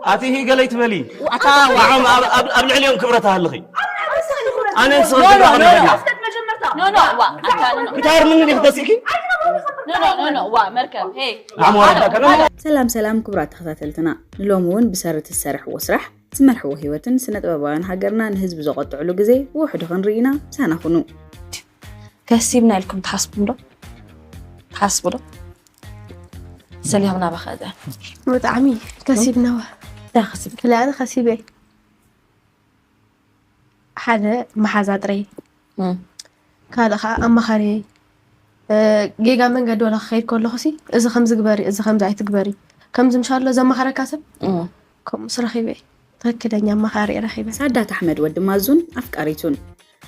ኣቲ ሂ ገለይ ትበሊ። ኣታ ዋ። ንዖም ኣብ- ኣብ ኣብ ልዕሊኦም ክብረት ኣሃልኺ። ኣነ ንስኺ ኖ፣ ኖ፣ ዝራኸብ ኖ፣ ነገር ኖ። የለን። ኖ፣ ኖ፣ ዋ፣ ኣታ፣ ኖ፣ ኖ። ክታር ምን ዲኺ ተሲእኪ? ኖ፣ ኖ፣ ኖ፣ ኖ፣ ዋ፣ መርከብ፣ ሄይ። ዓሞ ወረዳ ከነ ሰላም ሰላም ክቡራት ተኸታተልትና፣ ንሎሚ እውን ብሰሪ እትሰርሕዎ ስራሕ ዝመርሕዎ ህይወትን ስነ ጥበባውያን ሃገርና ንህዝቢ ዘቆጥዕሉ ግዜ ብውሕዱ ክንርኢ ኢና። ምሳና ኩኑ። ከሲብና ኢልኩም ትሓስቡ ዶ? ትሓስቡ ዶ? ሰሊሆም ናባኸ እዚኣ ብጣዕሚ ከሲብናዋ። እንታይ ከሲብ ክልኣነ ከሲበ ሓደ መሓዛ ጥረይ እም። ካልእ ከዓ ኣማኻሪየይ እ፣ ጌጋ መንገዲ ወላ ክኸይድ ከለኹ ሲ እዚ ከምዚ ግበሪ እዚ ከምዚ ኣይትግበሪ ከምዚ ምሻሎ ዘማኸረካ ሰብ እም። ከምኡስ ረኺበ ትኽክለኛ ኣማኻሪ ረኺበ ሳዳት ኣሕመድ ወዲ ማዙን ኣፍቃሪቱን።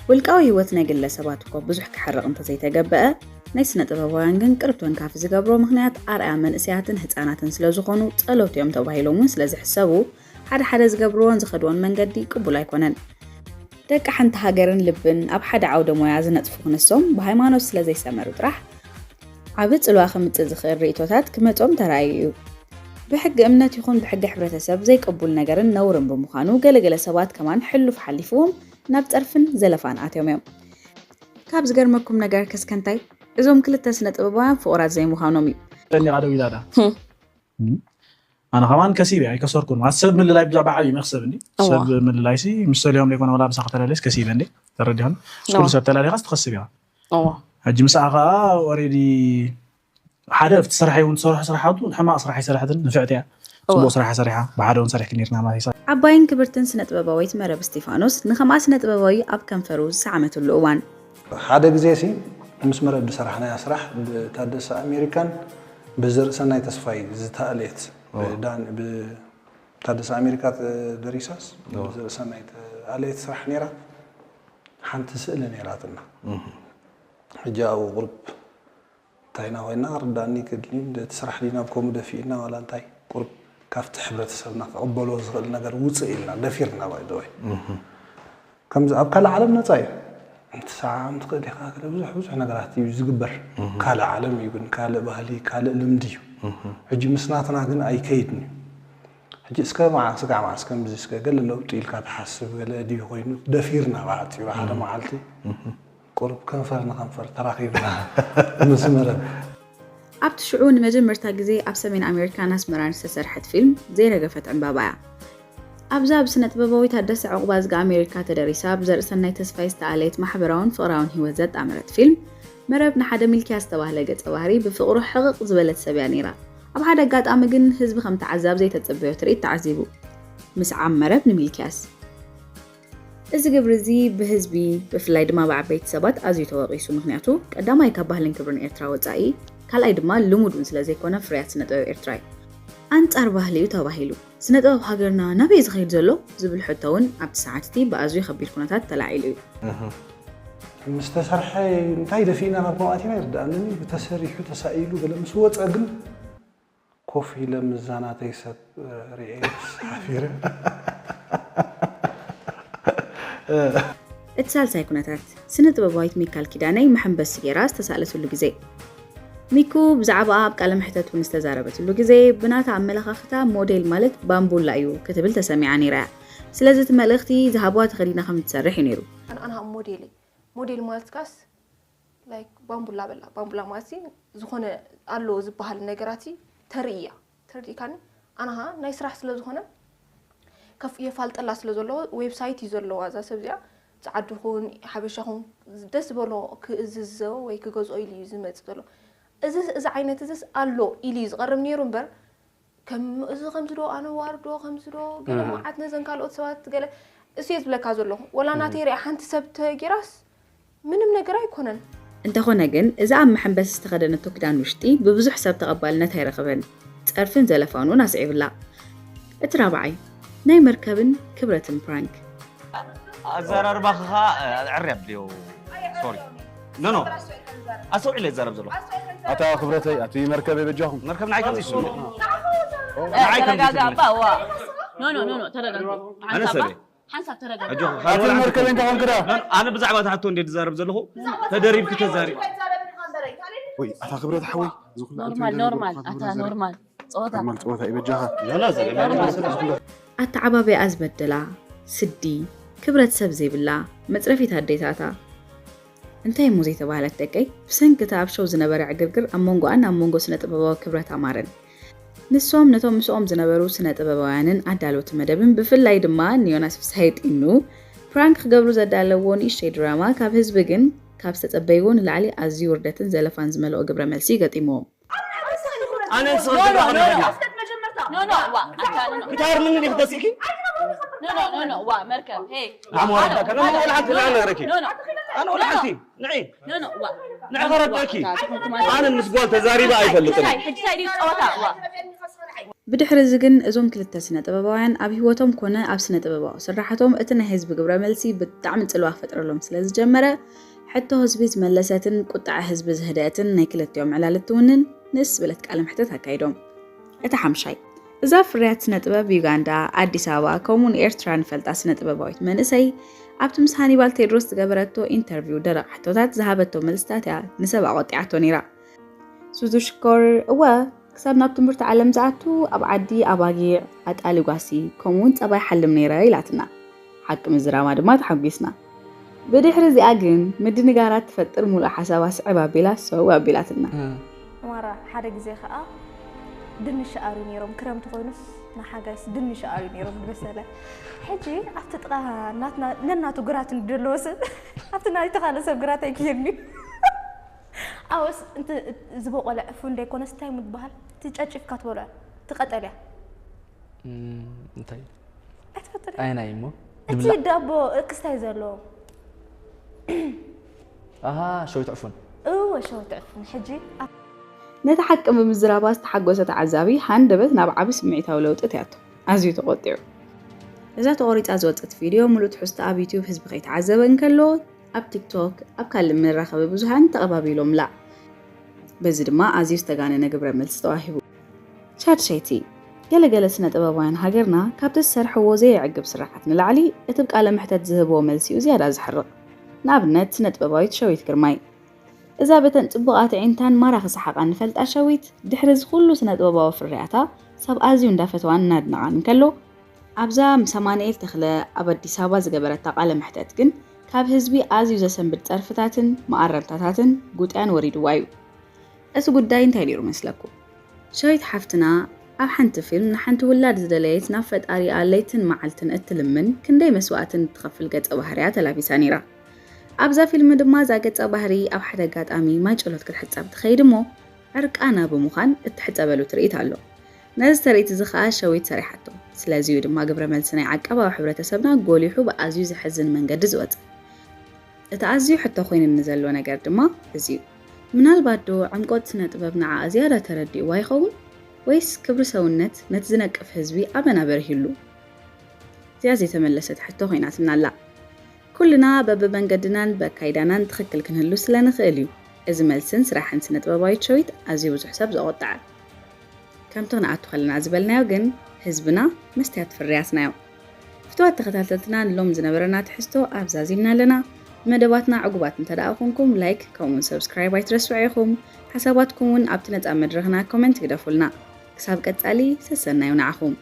ውልቃዊ ህይወት ናይ ግለሰባት እኮ ብዙሕ ክሕረቕ እንተዘይተገበአ፣ ናይ ስነ ጥበባውያን ግን ቅርብ ተንካፊ ዝገብሮ ምኽንያት ኣርኣያ መንእሰያትን ህፃናትን ስለ ዝኾኑ ጸለውቲ እዮም ተባሂሎም እውን ስለ ዝሕሰቡ ሓደ ሓደ ዝገብርዎን ዝኸድዎን መንገዲ ቅቡል ኣይኮነን። ደቂ ሓንቲ ሃገርን ልብን ኣብ ሓደ ዓውደ ሞያ ዝነጥፉ ክንሶም ብሃይማኖት ስለ ዘይሰመሩ ጥራሕ ዓቢ ጽልዋ ከምጽእ ዝኽእል ርእይቶታት ክመጾም ተራእዩ እዩ። ብሕጊ እምነት ይኹን ብሕጊ ሕብረተሰብ ዘይቅቡል ነገርን ነውርን ብምዃኑ ገለገለ ሰባት ከማን ሕሉፍ ሓሊፍዎም ናብ ጸርፍን ዘለፋን ኣትዮም እዮም። ካብ ዝገርመኩም ነገር ከስከንታይ እዞም ክልተ ስነ ጥበባውያን ፍቑራት ዘይምዃኖም እዩ። ጠኒቓ ደው ኢላ ዳ ኣነ ከማን ከሲብ እየ ኣይከሰርኩን ማለት ሰብ ምልላይ ብዛዕባ ዓብዩ መክሰብ እንዲ እዋ። ሰብ ምልላይ ሲ ምስ ሰሊሆም ዘይኮነ ወላ ምሳኻ ተላለስ ከሲበ እንዲ ተረዲሆን ምስ ኩሉ ሰብ ተላሊኻስ ትኸስብ ኢኻ እዋ ሕጂ ምስኣ ከዓ ኦሬዲ ሓደ ኣብቲ ስራሕ እውን ትሰርሖ ስራሓቱ ሕማቕ ስራሕ ኣይሰራሕትን ንፍዕቲ እያ ጽቡቅ ስራሕ ሰሪሓ ብሓደ እውን ሰሪሕ ክኒርና ማለት እዩ ዓባይን ክብርትን ስነ ጥበባዊት መረብ እስጢፋኖስ ንኸምኣ ስነ ጥበባዊ ኣብ ከንፈሩ ዝሰዓመትሉ እዋን ሓደ ግዜ ሲ ምስ መረብ ዝሰራሕናያ ስራሕ ብታደሰ ኣሜሪካን ብዘርእሰናይ ተስፋይ ዝተኣልየት ብዳን ብታደሰ ኣሜሪካ ደሪሳስ ብዘርእሰናይ ተኣልየት ስራሕ ነይራ ሓንቲ ስእሊ ነይራትና ሕጂ ኣብኡ ቁርብ እንታይ ኢና ኮይና ክርዳእኒ ክድሊ እቲ ስራሕ ዲና ብከምኡ ደፊእና ዋላ እንታይ ቁርብ ካብቲ ሕብረተሰብና ክቕበሎ ዝኽእል ነገር ውፅእ ኢልና ደፊርና ባይዘወይ ከምዚ ኣብ ካልእ ዓለም ነፃ እዩ ትሰዓም ትኽእል ኢኻ ገለ ብዙሕ ብዙሕ ነገራት እዩ ዝግበር ካልእ ዓለም እዩ ግን ካልእ ባህሊ ካልእ ልምዲ እዩ ሕጂ ምስ ናትና ግን ኣይከይድን እዩ ሕጂ እስከ መዓስ ጋዕ መዓስ ከምዚ እስከ ገለ ለውጢ ኢልካ ትሓስብ ገለ ድዩ ኮይኑ ደፊርና ብሓፂሩ ሓደ መዓልቲ ቁሩብ ከንፈር ንኸንፈር ተራኺብና ምስ መረብ ኣብቲ ሽዑ ንመጀመርታ ግዜ ኣብ ሰሜን ኣሜሪካን ኣስመራን ዝተሰርሐት ፊልም ዘይረገፈት ዕምባባ እያ። ኣብዛ ብስነ ጥበባዊ ታደሰ ዑቕባዝጊ ኣሜሪካ ተደሪሳ ብዘርእሰናይ ተስፋይ ዝተኣለየት ማሕበራውን ፍቕራውን ህይወት ዘጣመረት ፊልም፣ መረብ ንሓደ ሚልክያስ ዝተባህለ ገጸ ባህሪ ብፍቕሩ ሕቕቕ ዝበለት ሰብ እያ ነይራ። ኣብ ሓደ ኣጋጣሚ ግን ህዝቢ ከም ተዓዛቢ ዘይተጸበዮ ትርኢት ተዓዚቡ። ምስዓም መረብ ንሚልክያስ። እዚ ግብሪ እዚ ብህዝቢ ብፍላይ ድማ ብዓበይቲ ሰባት ኣዝዩ ተወቒሱ፣ ምኽንያቱ ቀዳማይ ካብ ባህልን ክብርን ኤርትራ ወጻኢ፣ ካልኣይ ድማ ልሙድ እውን ስለ ዘይኮነ ፍርያት ስነ ጥበብ ኤርትራ እዩ። ኣንጻር ባህሊ እዩ ተባሂሉ። ስነ ጥበብ ሃገርና ናበይ ዝኸይድ ዘሎ ዝብል ሕቶ እውን ኣብቲ ሰዓት እቲ ብኣዝዩ ከቢድ ኩነታት ተላዒሉ እዩ። ምስ ተሰርሐ እንታይ ደፊእና ናብ ከምኣቲና ይርዳእኒ ብተሰሪሑ ተሳኢሉ ገለ ምስ ወፀ ግን ኮፍ ኢለ ምዛ ናተይ ሰብ ርኤ ሓፊረ እቲ ሳልሳይ ኩነታት፣ ስነ ጥበባዊት ሚካል ኪዳነይ መሐንበሲ ገይራ ዝተሳእለትሉ ግዜ። ሚኩ ብዛዕባኣ ኣብ ቃለ መሕተት እውን ዝተዛረበትሉ ግዜ፣ ብናታ ኣመለኻኽታ ሞዴል ማለት ባምቡላ እዩ ክትብል ተሰሚዓ ነይራ እያ። ስለዚ እቲ መልእኽቲ ዝሃብዋ ተኸዲና ከም እትሰርሕ እዩ ነይሩ። ኣንኣንሃ ሞዴል ሞዴል ማለት ካስ ላይክ ባምቡላ በላ ባምቡላ ማለት ሲ ዝኾነ ኣሎ ዝበሃል ነገራት ተርኢ እያ ተረዲእካኒ ኣንሃ ናይ ስራሕ ስለ ዝኾነ ከፍ የፋልጠላ ስለ ዘለዎ ዌብሳይት እዩ ዘለዋ እዛ ሰብ እዚኣ ፃዓዲ ኹን ሓበሻ ኹን ደስ ዝበሎ ክእዝዞ ወይ ክገዝኦ ኢሉ እዩ ዝመፅእ ዘሎ እዚ እዚ ዓይነት እዚስ ኣሎ ኢሉ እዩ ዝቐርብ ነይሩ እምበር ከም እዚ ከምዚ ዶ ኣነ ዋርዶ ከምዚ ዶ ገለ መዓት ነዘን ካልኦት ሰባት ገለ እሱ እየ ዝብለካ ዘለኹ ወላ ናተይ ሪኣ ሓንቲ ሰብ ተጌራስ ምንም ነገር ኣይኮነን። እንተኾነ ግን፣ እዚ ኣብ መሐንበሲ ዝተኸደነቶ ክዳን ውሽጢ ብብዙሕ ሰብ ተቐባልነት ኣይረኸበን፣ ጸርፍን ዘለፋን እውን ኣስዒብላ። እቲ ራብዓይ፣ ናይ መርከብን ክብረትን ፕራንክ። ኣዘራርባኻ ኸዓ ዕርያ ብልዮ ሶሪ ኖ ኖ ኣስተውዒለ ይዛረብ ዘሎ ኣታ ክብረተይ ኣቲ መርከበይ በጃኹም መርከብ ንዓይ ከምዚ ይስሙ ተረጋጋ ኣባ ዋ ኖ ኖ ኖ ተረጋጋ ኣነ ሰበይ ሓንሳብ ተረጋጋ ኣጆኹ ኣቲ መርከበይ እንታይ ኮንክዳ ኣነ ብዛዕባ ትሓቶ እንደ ዝዛረብ ዘለኹ ተደሪብኪ ተዛሪ ወይ ኣታ ክብረት ሓወይ ዝኹሉ ኖርማል ኖርማል ኣታ ኖርማል ጸወታ። ኖርማል ጸወታ እዩ በጃኻ። ዮናስ ዘገናኝ መስል ኣተዓባቢኣ ዝበደላ፣ ስዲ፣ ክብረት ሰብ ዘይብላ፣ መጽረፊት ኣዴታታ። እንታይ እሞ ዘይተባህለት ደቀይ? ብሰንኪ እቲ ኣብ ሾው ዝነበረ ዕግርግር ኣብ መንጎኣን ኣብ መንጎ ስነ ጥበባዊ ክብረት ኣማረን። ንሶም ነቶም ምስኦም ዝነበሩ ስነ ጥበባውያንን ኣዳለውቲ መደብን ብፍላይ ድማ ንዮናስ ፍስሃየ ጢኑ ፕራንክ ክገብሩ ዘዳለዎ ንእሽተይ ድራማ ካብ ህዝቢ ግን ካብ ዝተጸበይዎ ንላዕሊ ኣዝዩ ውርደትን ዘለፋን ዝመልኦ ግብረ መልሲ ገጢምዎም። ኣነ ንስኻ ዝገብራ ከለኻ ድዩ? ኖ ኖ ዋ ኣታ ኖ ክታር ምን እንዲህ ተሲኪ? ኖ ኖ ኖ ዋ መርከብ ሄይ ዓሞ ወረዳ ከነ ወላ ሓንቲ ንዓ ነገረኪ። ኖ ኖ ኣነ ወላ ሓንቲ ንዒ ኖ ኖ ዋ ንዓ ከረዳኪ። ኣነ ምስ ጓል ተዛሪባ ኣይፈልጥን። ሕጂ ታይ ድዩ ጸወታ ዋ ብድሕሪ እዚ ግን እዞም ክልተ ስነ ጥበባውያን ኣብ ህይወቶም ኮነ ኣብ ስነ ጥበባዊ ስራሕቶም እቲ ናይ ህዝቢ ግብረ መልሲ ብጣዕሚ ጽልዋ ክፈጥረሎም ስለ ዝጀመረ ሕቶ ህዝቢ ዝመለሰትን ቁጥዐ ህዝቢ ዝህደአትን ናይ ክልቲኦም ዕላል እትውንን ንእስ ዝበለት ቃለ መሕተት ኣካይዶም። እቲ ሓምሻይ እዛ ፍርያት ስነ ጥበብ ዩጋንዳ፣ ኣዲስ ኣበባ ከምኡውን ኤርትራ ንፈልጣ ስነ ጥበባዊት መንእሰይ ኣብቲ ምስ ሃኒባል ቴድሮስ ዝገበረቶ ኢንተርቪው ደረቕ ሕቶታት ዝሃበቶ መልስታት እያ ንሰብ ኣቖጢዓቶ ነይራ። ሱዙ ሽኮር እወ ክሳብ ናብ ትምህርቲ ዓለም ዝኣቱ ኣብ ዓዲ ኣባጊዕ ኣጣሊ ጓሲ ከምኡውን ጸባይ ሓልም ነይረ ኢላትና። ሓቂ ምዝራባ ድማ ተሓጒስና። ብድሕሪ እዚኣ ግን ምድንጋራት ትፈጥር ሙሉእ ሓሳብ ኣስዕብ ኣቢላ ሰው ኣቢላትና። ማራ ሓደ ግዜ ከዓ ድንሽ ኣርዩ ነይሮም ክረምቲ ኮይኑስ ንሓጋይስ ድንሽ ኣርዩ ነይሮም ዝበሰለ ሕጂ ኣብቲ ጥቃ ናትና ነናቱ ግራት እንደለዎ ሰብ ኣብቲ ናይቲ ካልእ ሰብ ግራት ኣይክየድኒ ኣወስ እንት ዝበቆለ ዕፉን ደይኮነስ እንታይ ምትበሃል እቲ ጨጭፍካ ትበልዖ ትቀጠልያ እንታይ ኣይትፈጥር ኣይናይ እሞ እቲ ዳቦ ክስታይ ዘለዎ ኣሃ ሸዊት ዕፉን እወ ሸዊት ዕፉን ሕጂ ኣብ ነቲ ሓቂ ብምዝራባ ዝተሓጎሰ ተዓዛቢ ሃንደበት ናብ ዓቢ ስምዒታዊ ለውጢ እትያቶ ኣዝዩ ተቖጢዑ። እዛ ተቖሪጻ ዝወጸት ቪድዮ ምሉእ ትሕዝቶ ኣብ ዩትዩብ ህዝቢ ከይተዓዘበ እንከሎ ኣብ ቲክቶክ ኣብ ካልእ መራኸቢ ብዙሃን ተቐባቢሎምላ። በዚ ድማ ኣዝዩ ዝተጋነነ ግብረ መልሲ ተዋሂቡ። ሻድሸይቲ ገለገለ ስነ ጥበባውያን ሃገርና ካብቲ ዝሰርሕዎ ዘየዕግብ ስራሓት ንላዕሊ እቲ ብቃለ መሕተት ዝህብዎ መልሲኡ ዝያዳ ዝሕርቕ። ንኣብነት ስነ ጥበባዊት ሸዊት ግርማይ እዛ በተን ጽቡቓት ኣዒንታን ማራኺ ሰሓቓን ንፈልጣ ሸዊት ድሕሪ እዚ ኩሉ ስነ ጥበባዊ ፍርያታ ሰብ ኣዝዩ እንዳፈተዋን እናድነቓን እንከሎ ኣብዛ ምስ ኣማንኤል ተኽለ ኣብ ኣዲስ ኣበባ ዝገበረታ ቃለ መሕተት ግን ካብ ህዝቢ ኣዝዩ ዘሰንብድ ጸርፍታትን መኣረምታታትን ጉጥያን ወሪድዋ እዩ። እዚ ጉዳይ እንታይ ነይሩ መስለኩም? ሸዊት ሓፍትና ኣብ ሓንቲ ፊልም ንሓንቲ ውላድ ዝደለየት ናብ ፈጣሪኣ ለይትን መዓልትን እትልምን ክንደይ መስዋእትን እትኸፍል ገጸ ባህርያ ተላቢሳ ነይራ። ኣብዛ ፊልም ድማ እዛ ገጸ ባህሪ ኣብ ሓደ ኣጋጣሚ ማይ ጨሎት ክትሕጸብ ትኸይድ እሞ ዕርቃና ብምዃን እትሕጸበሉ ትርኢት ኣሎ። ነዚ ተርኢት እዚ ኸኣ ሸዊት ሰሪሓቶ። ስለዚ እዩ ድማ ግብረ መልሲ ናይ ዓቃባዊ ሕብረተሰብና ጎሊሑ ብኣዝዩ ዘሕዝን መንገዲ ዝወጸ። እቲ ኣዝዩ ሕቶ ኮይንኒ ዘሎ ነገር ድማ እዚ እዩ። ምናልባት ዶ ዕምቆት ስነ ጥበብ ንዓኣ ዝያዳ ተረዲእዋ ይኸውን? ወይስ ክብሪ ሰውነት ነቲ ዝነቅፍ ህዝቢ ኣበና በሪህሉ? እዚኣ ዘይተመለሰት ሕቶ ኮይናትና ኣላ። ኩልና በብመንገድናን በካይዳናን ትኽክል ክንህሉ ስለ ንኽእል እዩ እዚ መልስን ስራሕን ስነ ጥበባዊት ሸዊት ኣዝዩ ብዙሕ ሰብ ዘቖጠዐ። ከምቲ ክንኣቱ ከለና ዝበልናዮ ግን ህዝብና መስትያት ፍርያትና እዮም። ፍትዋት ተኸታተልትና ንሎም ዝነበረና ትሕዝቶ ኣብዛ ዚምና ኣለና። መደባትና ዕጉባት እንተ ደኣ ኮንኩም ላይክ ከምኡውን ሰብስክራይብ ኣይትረስዑ ኢኹም። ሓሳባትኩም እውን ኣብቲ ነጻ መድረኽና ኮመንት ግደፉልና። ክሳብ ቀጻሊ ሰሰናዩ ንዓኹም።